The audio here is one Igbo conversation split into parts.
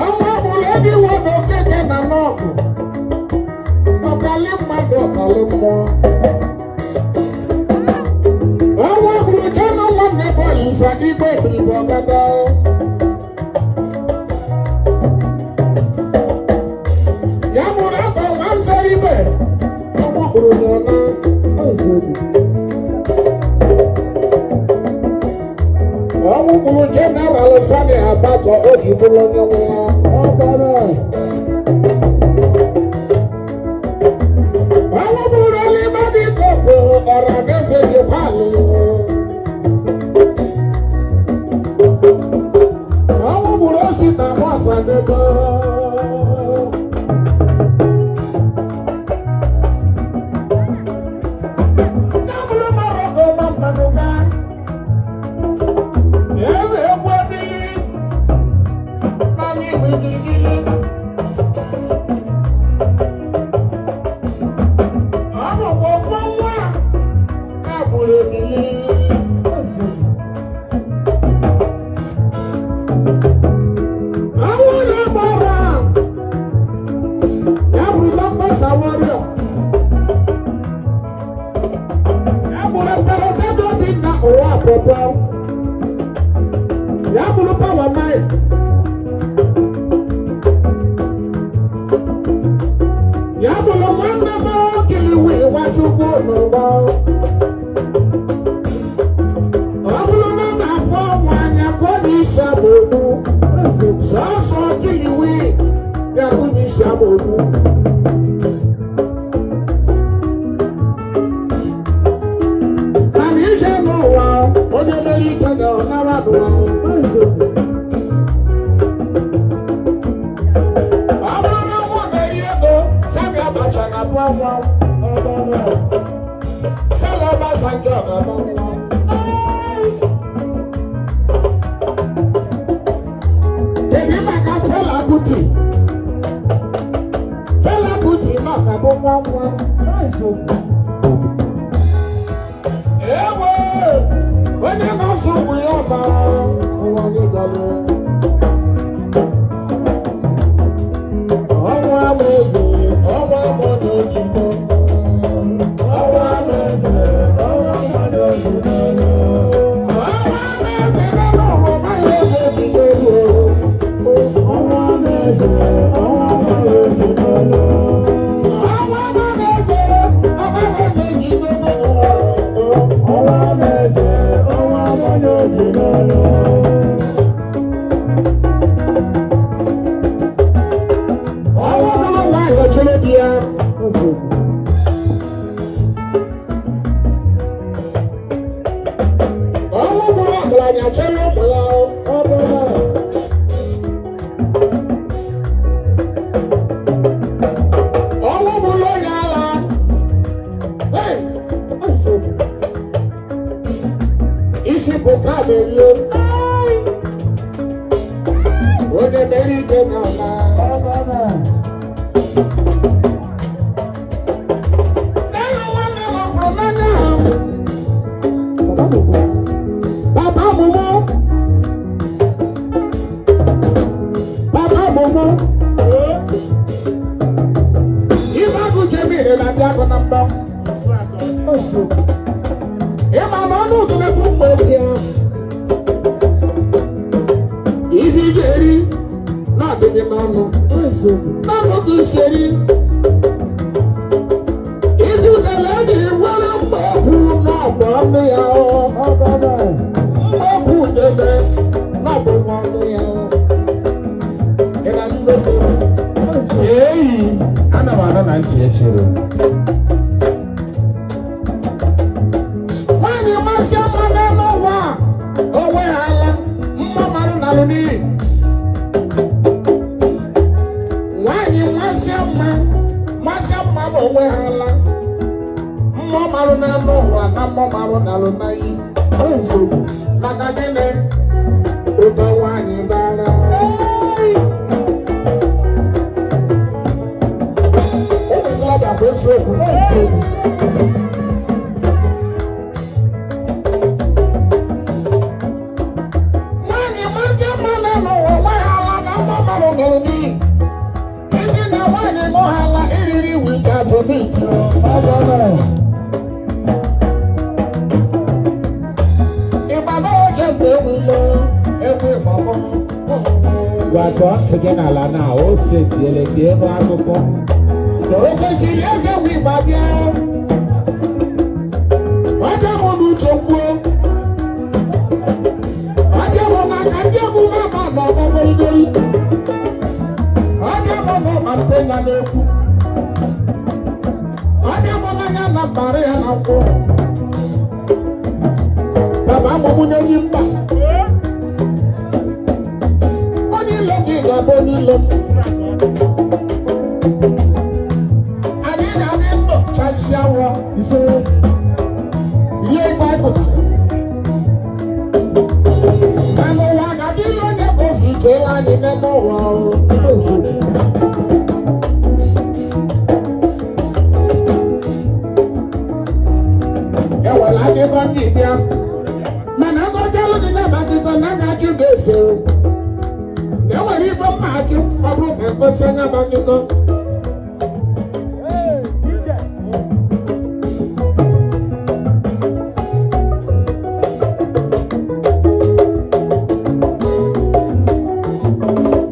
Ọnwa gburu ebe iwe na okeke na n'ọgụ. Ọkali mmadụ, ọkali mmụọ. Ọnwa gburu jena nwanne bọọlụ nsa igbe ebiribe ọgada. Ya gburu atọ nwa nsọrọ ibe. Ọnwa gburu ya na ọnwụ gburu General Sani Abacha o ji bụrụ onye nwụrụ. Ọnwụ gburu Olimadi Kopo ọra na-eze ji kwalị. Ọnwụ gburu osi na Nwasadebe. Ya bụrụ Maroko ma mmanụ gaa. Eze egwu adịghị n'ala Igbo gịrịgịrị. Ọ bụkwa ofu nwa na-agbụrụ ebili. Ọnwụ na-agba ọrụ a, ya bụrụ Dr. Sawario. Ya bụrụ Ekperetedo dị na ụwa pọpọ. Ya bụrụ Power Mike. Ya bụrụ nwanne m Kiliwi Nwachukwu n'ụgbọ. Ọ bụrụ na ọ na-afọ ọnwa anya ka ọ na-isi agba ogbu. Sọọsọ Kiliwi ga-abụ na isi agba ogbu. Mana ije n'ụwa, onye mere ike na ọ nara n'ụwa. Ọ bụrụ na nwa na-eri ego, Sani Abacha na-abụ nwa. Sala Obasanjo na-abụ nwa. Kedu maka Fela Kuti? Fela Kuti nọ ka bụ nwa nwa. Ewe, onye na-asụ ụmụ ya ọbara ụwa gị gara. Ọnwa ama eze, ọnwa ama na-ejikọ. Ọnwa ama eze, ọnwa ama na-ejikọ. Ọnwa ama eze n'ụwa maghị eze ejikọ egwu. Ọnwa ama eze, ọnwa ama na-ejikọ. Ọnwa ama na-eze, ọnwa na-ejikọ n'ụwa. Ọnwa ama eze, ọnwa ama na-ejikọ. Ọnwa bụrụ nwaanyị ochiri di ya. Ọnwụ bụrụ ọgaranya chere ụmụ ya. Ọnwụ bụrụ onye ala. Hey! Isi bụ ka merie. Onye mere ike nọ na. N'elu nwanne m fụrụ n'anya. Bàbá mụmụ. Bàbá mụmụ. Ife agụ jemiri na-abịa agụ na mbọ. Ịma na ọnụ udele bụ mgbe okwu ya. Ihe ị ga-eri na-adịghị n'ọnụ. N'ọnụ ka isi eri. Ife udele eji were mgbe okwu n'ọgbọ ọnụ ya. Mgbe okwu udele n'ọgbọ ọnụ ya. Ị na-anụ okwu? Eyi, ana m anọ na ntị echere. Nwaanyị masị mma n'elu ụwa a, o weghala mma marụ nalụ n'iyi. Nwaanyị masị mma, masị mma ma o weghala mma marụ n'elu ụwa na mma marụ nalụ n'iyi. Maka gịnị? Ụtọ nwaanyị bara. Ụmụ nkorobịa bụ eziokwu. Tọọ ntị gị n'ala na o setiele ka ịnụ akụkọ. Ofesiri eze nwe igba bịa. Ọbịa mụ n'uche kwuo. Ọbịa mụ maka ndị egwu mama na ọgbọ gorigori. Ọbịa mụ na ọgba ya na-ekwu. Ọbịa mụ n'anya na mbara ya na nkwụ. Baba amụmụ n'enyi mba. Onye ilo gị ga-abụ onye ilo m. Anyị ga-adị ndụ chaisia wọ Ise. ihe ife anyị pụtara. Mana ụwa ga-adị ilu onye ka o si jeela anyị n'ime ụwa o. Ewere akụkọ ndị bịa. Mana ngọzi alụ gị na-aba akụkọ na aga ajụ ga-ese o. Na enwere ife mma ajụ ọ bụrụ na ngosi anya bụ akụkọ.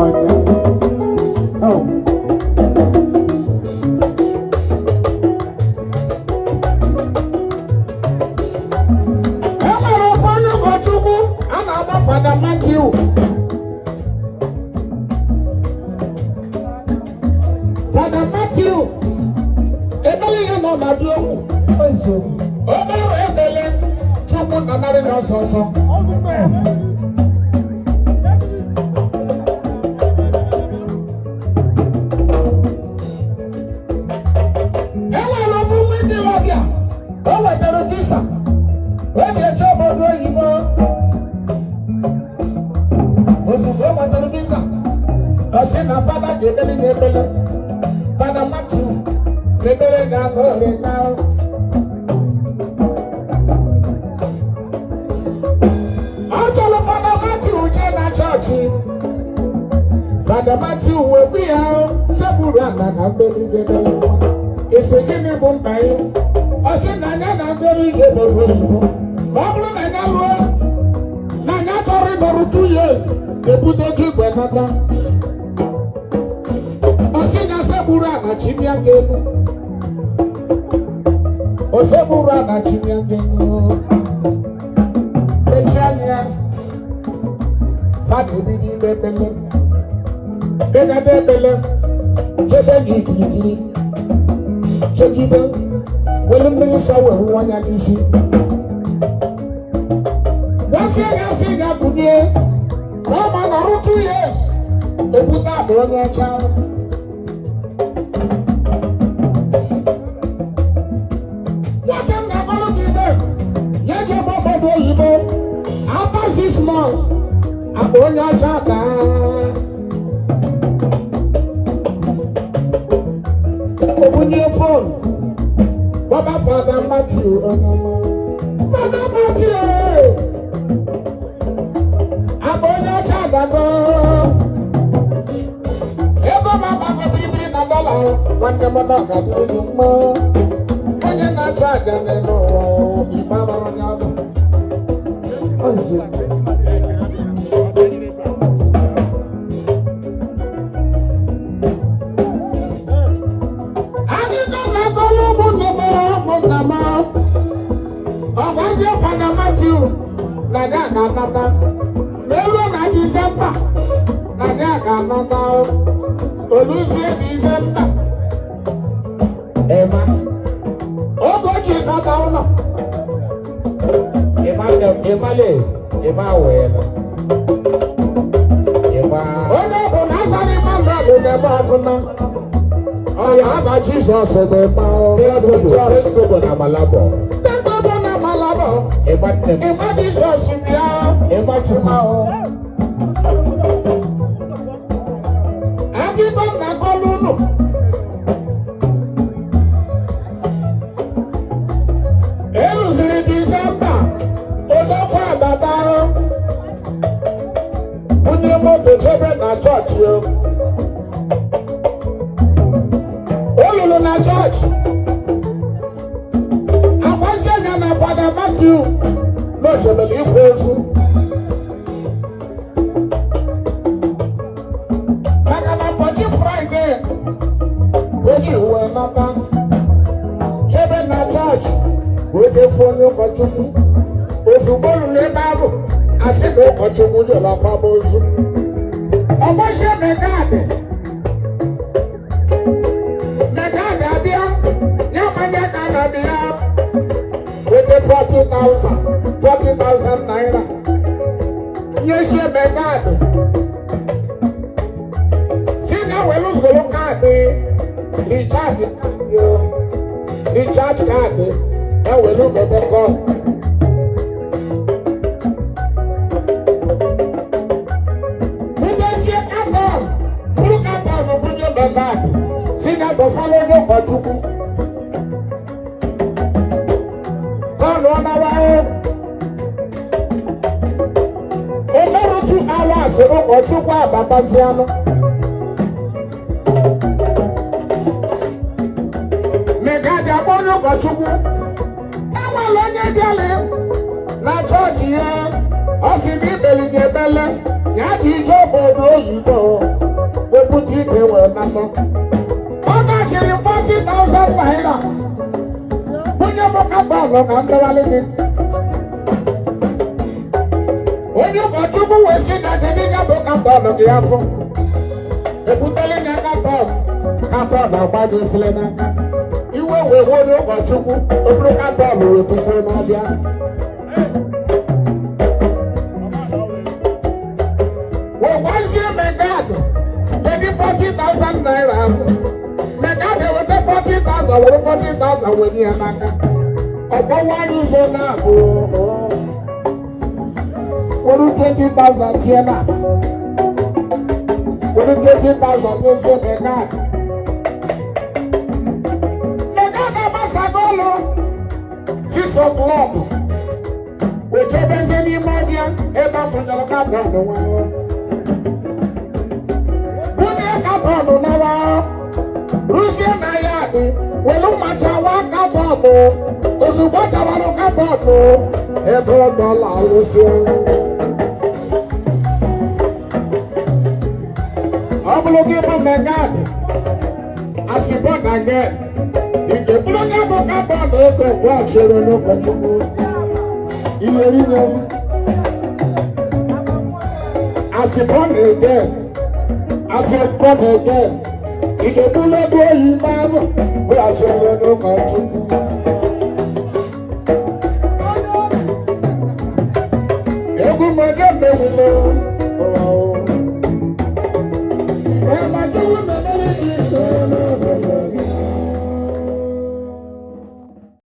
Ọnya. Oh. E nwere ofe onye ụkọchukwu a na-agba Fada Matiu. Fada Matiu, ebele ya nọ na dị ogwu. Eziokwu. Obere ebele Chukwu nanarị na ọsọ ọsọ. E nwere ofu nwa ndị ọbịa, o wetara visa, o ji eje obodo oyibo. Ozugbo o wetara visa, ọ sị na fada ga-ebeli na ebele. Fada Matiu na-ebele ga-anọ orika. Ọ chọrọ Fada Matiu jee na chọọchị. Fada Matiu wee gwa ya sekpuru ala na mbeligedele nwa. Isi gịnị bụ mkpa ya? Ọ sị na anya na mmeri ije obodo oyibo. Ma ọ bụrụ na anya lụọ na anya chọrọ ịnọrụ 2 years ebute ego igwe nata. Ọ sị na sekpuru ala chimia gị elu. O sekpuru ala chimia gị elu. Mechie anya. Fada ebido ime ekpele. Kpegide ekpele. Chebe n'ikirikiri. Chegide. Welu mmiri nsọ wee wụọ anya n'isi. Gwasị ya sị ya bunye. Ma ọ ma nọrọ 2 years. Ebute akpa onye ọcha. Nwoke m na-agbalụ gị ibe. Ya ji ebe obodo oyibo. After 6 months, akpa onye ọcha daa. Obunye phone. Baba Fada Matthew onye ọma. Fada Matthew! Akpa onye ọcha adago. Ego m agbago biribiri na dọla. Nwanne m na ọ ga-adịrị gị mma. Onye na-achụ aja n'elu ụwa, igbe amara onye ọ bụ. Eziokwu. Anyị ga-anakọrọ ụmụnne m ụmụnna m. Ọgwazie Fada Matiu na ya ga-anata. Ma eruo na Disemba na ya ga-anata. Oluzie Disemba. Ịma Oge o ji nata ụlọ. ịma ịmale ịma weela. Ịma Onye bụ na azara Emmanuel na-eme ọfụma. Ọya aba Jizọs bụ ịma. Tegobo na Malabo. Tegobo na Malabo. Ịma nne m. Ịma Jizọs bịa. Ịma Chukwu. Akụkọ nnakọlụ unu. Eruziri Disemba, odokwa abata. Bunye moto chebe na chọọchị o. O lulu na chọọchị. Agbazie ya na Fada Matthew na o chebere ikwu ozu. Ozugbo lụrụ ebe ahụ, asị na ụkọchukwu jere akwamozu. Ọgbọchie megad megad abịa ya manya ka na dị ya weta 40,000 40,000 naira nyesie megad si na welu zụrụ kaadị recharge yo recharge kaadị ya welu mebe kọl. Bunyesie katọn bụrụ katọn bunye megad si na dọsara onye ụkọchukwu kọlụ ọ nawa o merụ 2 hours, ụkọchukwu abatazianụ. Megadi akpọ onye ụkọchukwu, enwere onye bịala na chọọchị ya, ọ sị na ibeli ga-ebele ya ji ije obodo oyibo wepụta ike wee nata. Ọ gachiri 40,000 naira onye bụ katọlụ na ndọgharị gị. Onye ụkọchukwu wee sị na gị ya bụ katọlụ gị afọ ebutele ya katọlụ katọlụ agba gị efele n'aka. Iwe wee wee onye ụkọchukwu o buru katọlụ wee tufuo n'ọbịa. Wee gwazie megad kedu 40,000 naira ahụ. Megad eweta 40,000, were 40,000 wee nye ya n'aka. Ọgbọwa anyị ụzọ na-abụ were 20,000 tie na were 20,000 n'ezie megad. Megad agbasago ụlọ 6 o'clock wee chebezie n'ime ọhịa ebe a tụnyere katọn nwa. Bunye katọn nawa ruzie na ya dị welu machawa katọn. Ozugbo chawara katọn ego dọla alụsịa. Ọ bụrụ gị bụ megad asịbọ na gị ị ga-eburu gị bụ katọn ego gwachiri n'ụkọchukwu ihe rinye m asịbọ na ege asịbọ na ege ị ga-eburu ego oyi ahụ weghachiri n'ụkọchukwu. Egwu mọjọ mewulo.